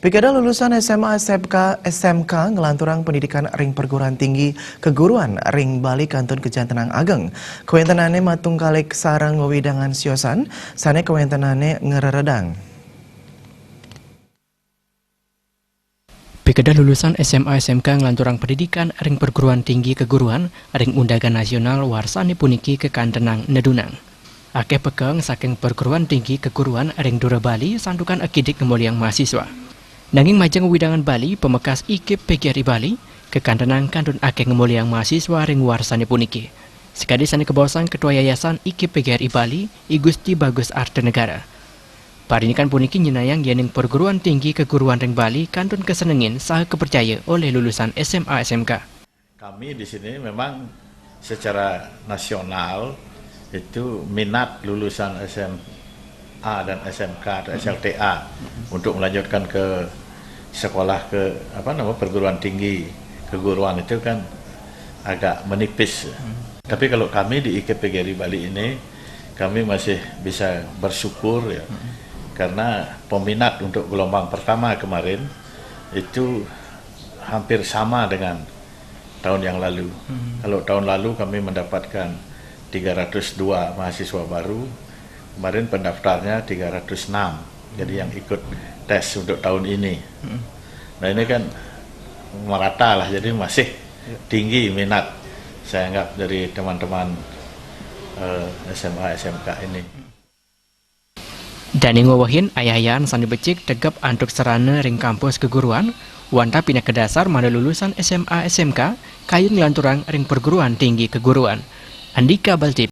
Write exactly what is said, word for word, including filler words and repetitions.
Pikada lulusan S M A S M K, S M K nglanturang pendidikan ring perguruan tinggi keguruan ring Bali kantun kajantenang ageng. Kawentenane matungkalik sareng wewidangan siosan, sane kawentenane ngreredang. Pikada lulusan S M A S M K nglanturang pendidikan ring perguruan tinggi keguruan ring undagan nasional warsane puniki kakantenang nedunang. Akeh pekeng saking perguruan tinggi keguruan ring dura Bali santukan akidik ngemoliang mahasiswa. Nanging majeng wewidangan Bali, pamekas I K P G R I Bali, kakantenang kantun akeh ngemoliang mahasiswa ring warsane puniki. Sakadi sane kabaosang Ketua Yayasan I K P G R I Bali, I Gusti Bagus Artanegara. Parindikan puniki nyinayang yening perguruan tinggi keguruan ring Bali kantun kasenengin saha kapercaya olih lulusan S M A S M K. Kami di sini memang secara nasional itu minat lulusan S M A dan S M K atau S L T A untuk melanjutkan ke sekolah ke apa nama perguruan tinggi keguruan itu kan agak menipis. Tapi kalau kami di I K P G R I Bali ini, kami masih bisa bersyukur ya, karena peminat untuk gelombang pertama kemarin itu hampir sama dengan tahun yang lalu. Kalau tahun lalu kami mendapatkan tiga ratus dua mahasiswa baru, kemarin pendaftarnya tiga ratus enam. Jadi yang ikut tes untuk tahun ini. Nah, ini kan merata lah, jadi masih tinggi minat saya anggap dari teman-teman eh, S M A S M K ini. Dane ngwewehin ayayan sane becik tegep antuk sarana ring kampus keguruan, wantah pinaka dasar mangda lulusan S M A S M K kayun nglanturang ring perguruan tinggi keguruan. Andika Baltip.